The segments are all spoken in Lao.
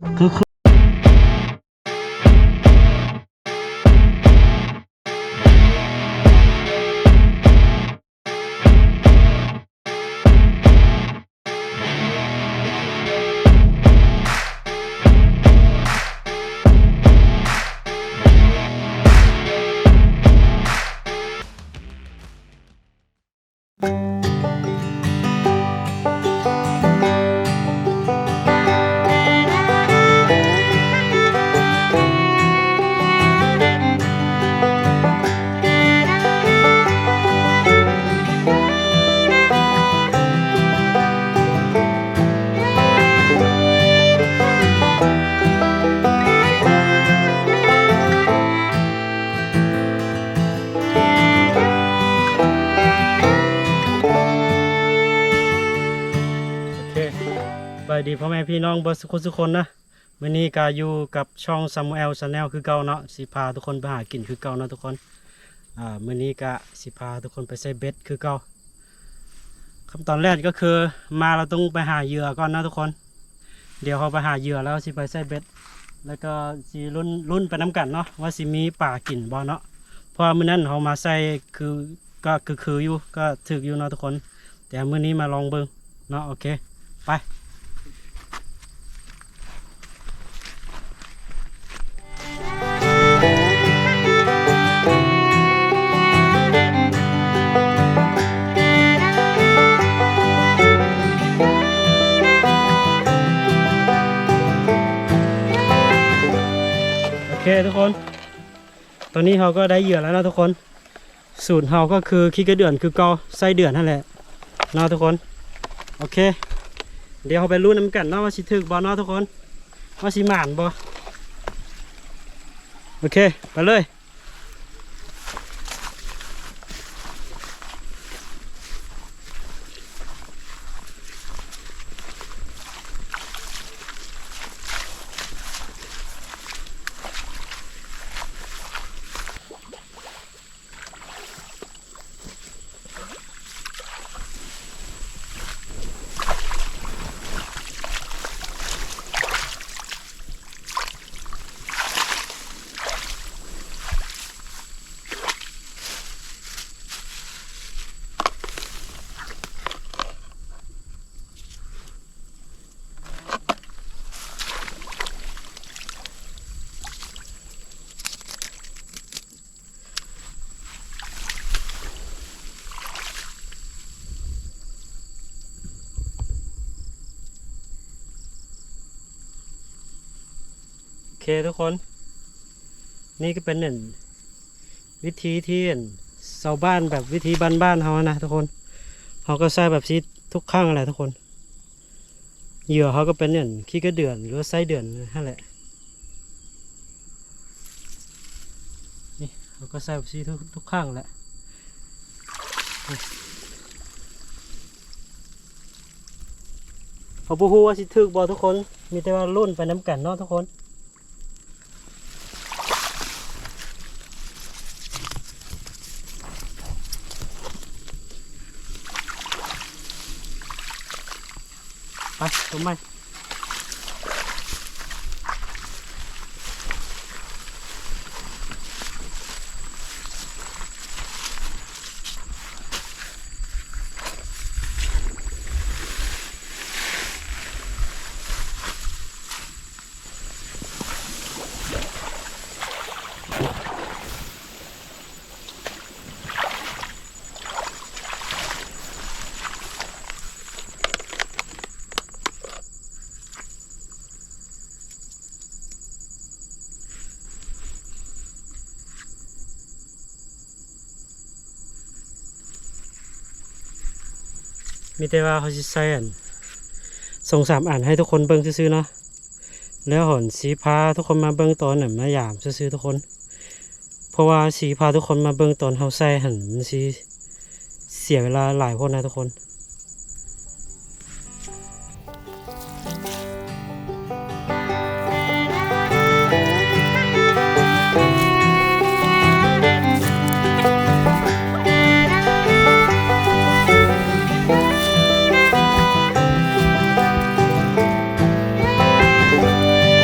ຄື ຄື ໂອເຄ ສະບາຍດີພໍ່ແມ່ພີ່ນ້ອງເບິດສຸຄົນສຸຄົນນະ. ມື້ນີ້ກະຢູ່ກັບຊ່ອງ Samuel Channel ຄືເກົ່າເນາະ, ຊິພາທຸກຄົນໄປຫາກິນຄືເກົ່າເນາະທຸກຄົນ. ອາ ມື້ນີ້ກະຊິພາທຸກຄົນໄປໃສ່ເບັດຄືເກົ່າ. ຂັ້ນຕອນແລກກໍຄືມາ ເຮົາຕ້ອງໄປຫາເຫຍື່ອກ່ອນເນາະທຸກຄົນ. ດຽວເຮົາໄປຫາເຫຍື່ອ ແລ້ວຊິໄປໃສ່ເບັດ ແລ້ວກໍຊິລຸ້ນ ລຸ້ນໄປນຳກັນເນາະ ວ່າຊິມີປາກິນບໍ່ເນາະ. ເພາະວ່າມື້ນັ້ນເຮົາມາໃສ່ຄື ກໍຄືໆຢູ່ ກໍຖືກຢູ່ເນາະທຸກຄົນ. ແຕ່ມື້ນີ້ມາລອງເບິ່ງເນາະ. ໂອເຄ ໄປ. ໂອເຄທຸກຄົນ ຕອນນີ້ເຮົາກໍໄດ້ເຫຍື່ອແລ້ວເນາະທຸກຄົນ. ສູດເຮົາກໍຄືຂີ້ກະເດືອນຄືເກົ່າ ໄສ້ເດືອນຫັ້ນແຫຼະເນາະທຸກຄົນ. ໂອເຄ ດຽວເຮົາໄປລຸ້ນນຳກັນເນາະ ວ່າຊິຖືກບໍ່ເນາະທຸກຄົນ ວ່າຊິໝານບໍ່. ໂອເຄ ໄປເລີຍ. ໂອເຄທຸກຄົນ ນີ້ກໍເປັນອັນ ວິທີທີ່ອັນ ຊາວບ້ານແບບວິທີບ້ານໆເຮົານະທຸກຄົນ. ເຮົາກໍໃຊ້ແບບຊີ້ທຸກຄັ້ງແຫຼະທຸກຄົນ. ເຫຍື່ອເຮົາກໍເປັນອັນ ຂີ້ກະເດືອນ ຫຼືວ່າໄສ້ເດືອນຫັ້ນແຫຼະ. ນີ້ເຮົາກໍໃສ່ຊີ້ທຸກ ທຸກຄັ້ງແຫຼະ. ເຮົາບໍ່ຮູ້ວ່າຊິຖືກບໍ່ທຸກຄົນ ມີແຕ່ວ່າລຸ້ນໄປນຳກັນເນາະທຸກຄົນ. ໄປ ຕົວໃໝ່. ມີແຕ່ວ່າເຮົາຊິໃສ່ອັນ ສອງສາມອັນໃຫ້ທຸກຄົນເບິ່ງຊື່ໆເນາະ ແລ້ວເຮົາຊິພາທຸກຄົນມາເບິ່ງຕອນນັ້ນ ມາຢາມຊື່ໆທຸກຄົນ. ເພາະວ່າຊິພາທຸກຄົນມາເບິ່ງຕອນເຮົາໃສ່ຫັ້ນ ມັນຊິເສຍເວລາຫຼາຍໂພດນະທຸກຄົນ. ໂ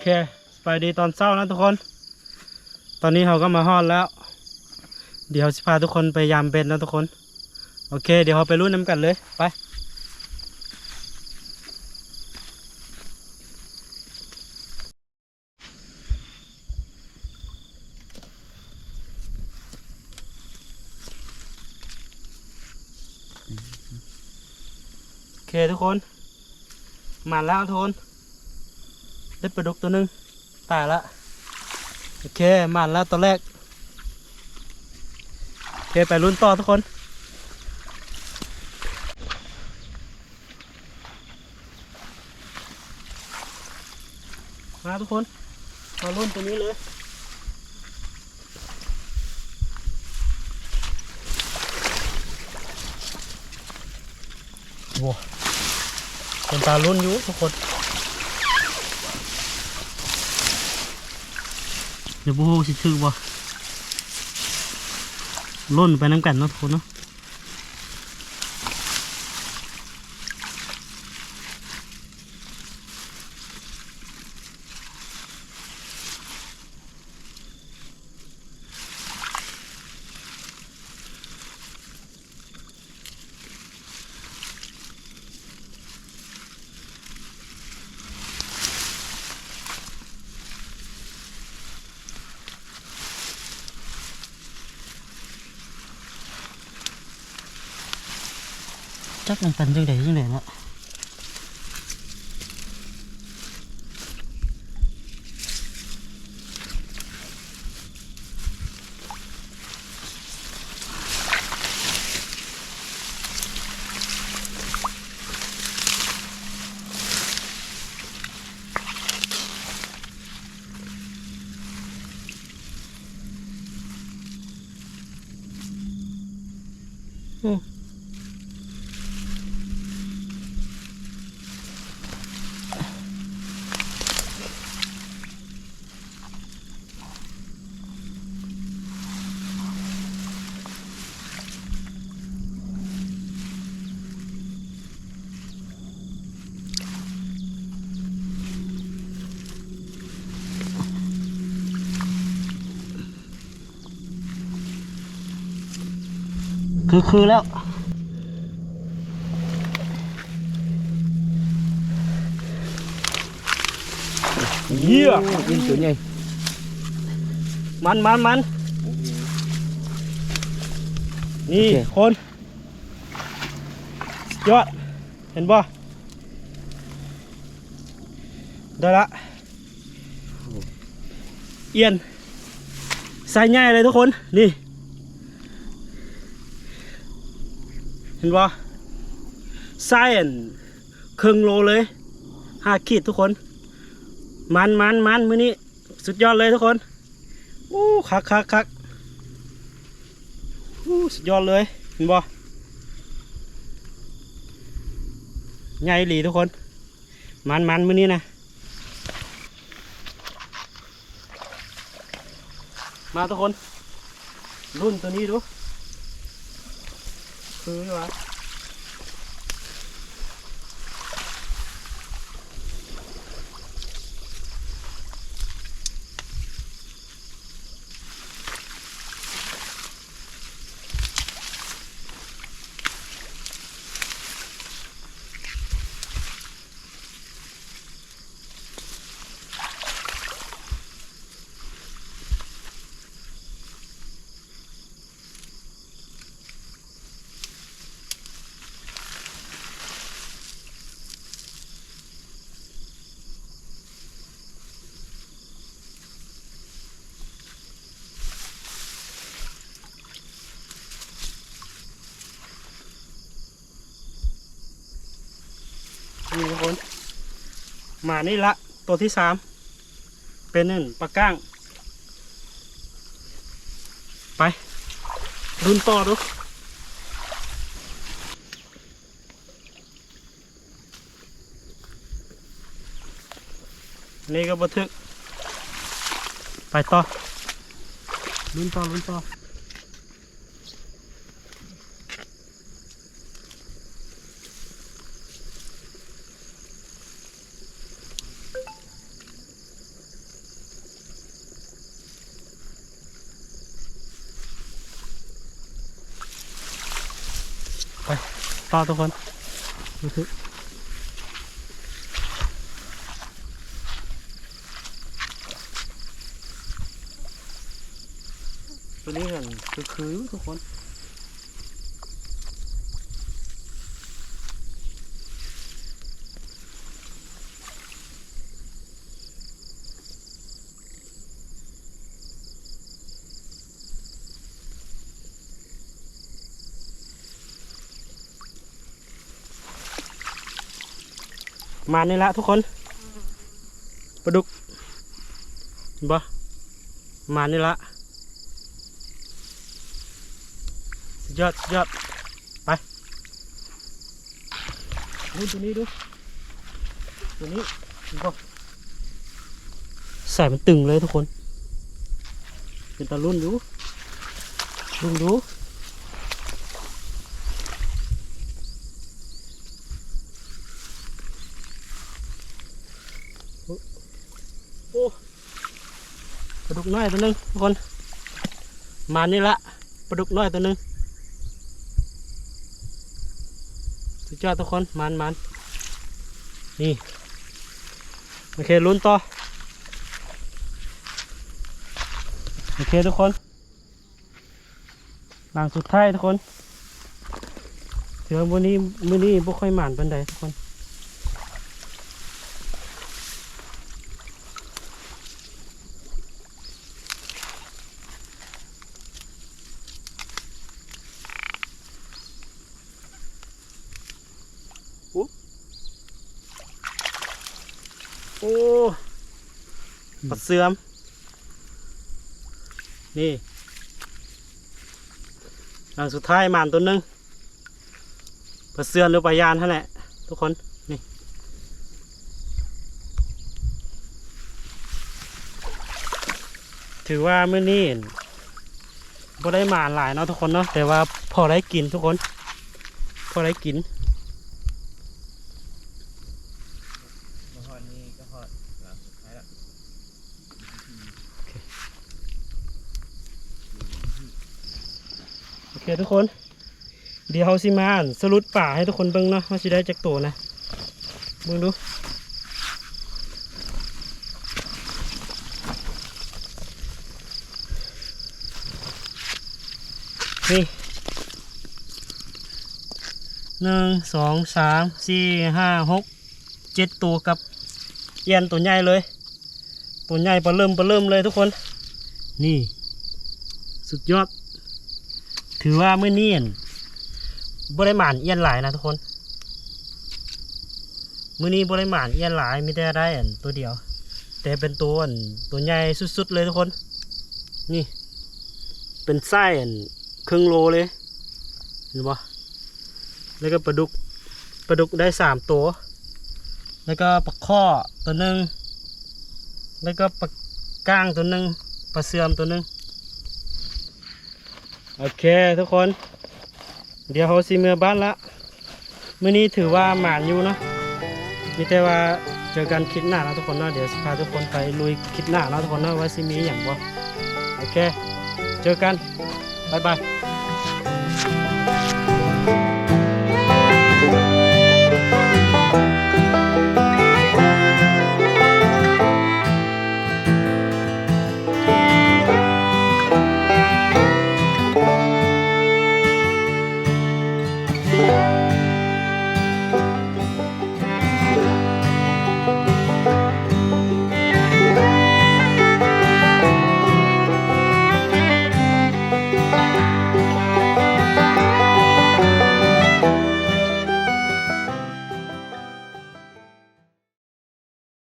ເຄ ສະບາຍດີຕອນເຊົ້ານະທຸກຄົນ. ຕອນນີ້ເຮົາກໍມາຮອດແລ້ວ. ດຽວເຮົາຊິພາທຸກຄົນໄປຢາມເບັດນະທຸກຄົນ. ໂອເຄ ດຽວເຮົາໄປລຸ້ນນຳກັນເລີຍ. ໄປ. ໂອເຄທຸກຄົນ ມາແລ້ວທຸກຄົນ ໄດ້ປາດຸກຕົວໜຶ່ງ ຕາຍລະ. ໂອເຄ ມາແລ້ວຕົວແລກ. ໂອເຄ ໄປລຸ້ນຕໍ່ທຸກຄົນ. ມາທຸກຄົນ ມາລຸ້ນຕົວນີ້ເລີຍ. ໂອ້ ເປັນຕາລຸ້ນຢູ່ທຸກຄົນ. ດຽວບໍ່ຮູ້ຊິຖືກບໍ່ ລຸ້ນໄປນຳກັນເນາະທຸກຄົນເນາະ. ຈັກມັນເປັນຈັ່ງໃດຈັ່ງໃດເນາະ. ຄືໆແລ້ວ ເຢ້ຍ ໂອ້ ອີ່ໂຕໃຫຍ່ ມັນໆໆ ນີ້ ໂອເຄ ທຸກຄົນ ສຸດຍອດ ເຫັນບໍ່? ໄດ້ລະ ອຽນ ໄຊໃຫຍ່ເລີຍທຸກຄົນ ນີ້ ເຫັນບໍ່? ໄຊອັນເຄິ່ງໂລເລີຍ ຫ້າຂີດທຸກຄົນ ມັນໆໆ ມື້ນີ້ ສຸດຍອດເລີຍທຸກຄົນ. ໂອ້ ຄັກໆໆ ໂອ້ ສຸດຍອດເລີຍ ເຫັນບໍ່? ໃຫຍ່ອີ່ຫຼີທຸກຄົນ ມັນໆ ມື້ນີ້ນະ. ມາທຸກຄົນ ລຸ້ນໂຕນີ້ດູ ຄືຫວາ? ນີ້ທຸກຄົນ ມານີ້ລະ ໂຕທີສາມ ເປັນໜຶ່ງປາກ້າງ. ໄປ ລຸ້ນຕໍ່ດູ. ນີ້ກໍບໍ່ຖືກ ໄປຕໍ່ ລຸ້ນຕໍ່ ລຸ້ນຕໍ່. ຕໍ່ທຸກຄົນ ຕົວນີ້ຫັ້ນຄືໆຢູ່ທຸກຄົນ. ມານີ້ລະທຸກຄົນ ປາດຸກ ເຫັນບໍ່? ມານີ້ລະ ສຸດຍອດ ສຸດຍອດ. ໄປ ລຸ້ນຕົວນີ້ດູ ຕົວນີ້ ເຫັນບໍ່? ສາຍມັນຕຶງເລີຍທຸກຄົນ ເປັນຕາລຸ້ນຢູ່ ລຸ້ນດູ. ໂອ້ ປາດຸກນ້ອຍຕົວໜຶ່ງທຸກຄົນ ມານີ້ລະ ປາດຸກນ້ອຍຕົວໜຶ່ງ ສຸດຍອດທຸກຄົນ ມານໆ ນີ້ ໂອເຄ ລຸ້ນຕໍ່ ໂອເຄທຸກຄົນ. ຫຼັງສຸດທ້າຍທຸກຄົນ ຖືວ່າມື້ນີ້ ມື້ນີ້ບໍ່ຄ່ອຍໝານປານໃດທຸກຄົນ. ໂອ້ ໂອ້ ປາເຊື່ອມ ນີ້ ຫຼັງສຸດທ້າຍໝານຕົວໜຶ່ງ ປາເຊື່ອມ ຫຼື ປາຍານຫັ້ນແຫຼະທຸກຄົນ ນີ້ ຖືວ່າມື້ນີ້ ບໍ່ໄດ້ໝານຫຼາຍເນາະທຸກຄົນເນາະ ແຕ່ວ່າພໍໄດ້ກິນທຸກຄົນ ພໍໄດ້ກິນ. ມາຮອດນີ້ກໍຮອດຫຼັງສຸດທ້າຍລະ ໂອເຄ ໂອເຄທຸກຄົນ. ດຽວເຮົາຊິມາສະຫຼຸດປາໃຫ້ທຸກຄົນເບິ່ງເນາະ ວ່າຊິໄດ້ຈັກໂຕນະ ເບິ່ງດູ ນີ້ ໜຶ່ງ ສອງ ສາມ ສີ່ ຫ້າ ຫົກ ເຈັດໂຕ ກັບອ່ຽນໂຕໃຫຍ່ເລີຍ. ໂຕໃຫຍ່ປະເລີ່ມປະເລີ່ມເລີຍທຸກຄົນ ນີ້ ສຸດຍອດ. ຖືວ່າມື້ນີ້ ອັນ ບໍ່ໄດ້ໝານອ່ຽນຫຼາຍນະທຸກຄົນ ມື້ນີ້ບໍ່ໄດ້ໝານອ່ຽນຫຼາຍ ມີແຕ່ໄດ້ ອັນ ໂຕດຽວ ແຕ່ເປັນໂຕ ອັນ ໂຕໃຫຍ່ສຸດໆເລີຍທຸກຄົນ. ນີ້ ເປັນໄຊ ອັນ ເຄິ່ງໂລເລີຍ ເຫັນບໍ່? ແລ້ວກໍປາດຸກ ປາດຸກໄດ້ສາມໂຕ ແລ້ວກໍປາຄໍ່ໂຕໜຶ່ງ ແລ້ວກໍປາກ້າງໂຕໜຶ່ງ ປາເຊື່ອມໂຕໜຶ່ງ. ໂອເຄທຸກຄົນ ດຽວເຮົາຊິເມືອບ້ານລະ. ມື້ນີ້ຖືວ່າໝານຢູ່ເນາະ ມີແຕ່ວ່າເຈີກັນຄລິບໜ້າເນາະທຸກຄົນເນາະ. ດຽວຊິພາທຸກຄົນໄປລຸຍຄລິບໜ້າເນາະທຸກຄົນເນາະ ວ່າຊິມີຫຍັງບໍ່. ໂອເຄ ເຈີກັນ ບາຍບາຍ.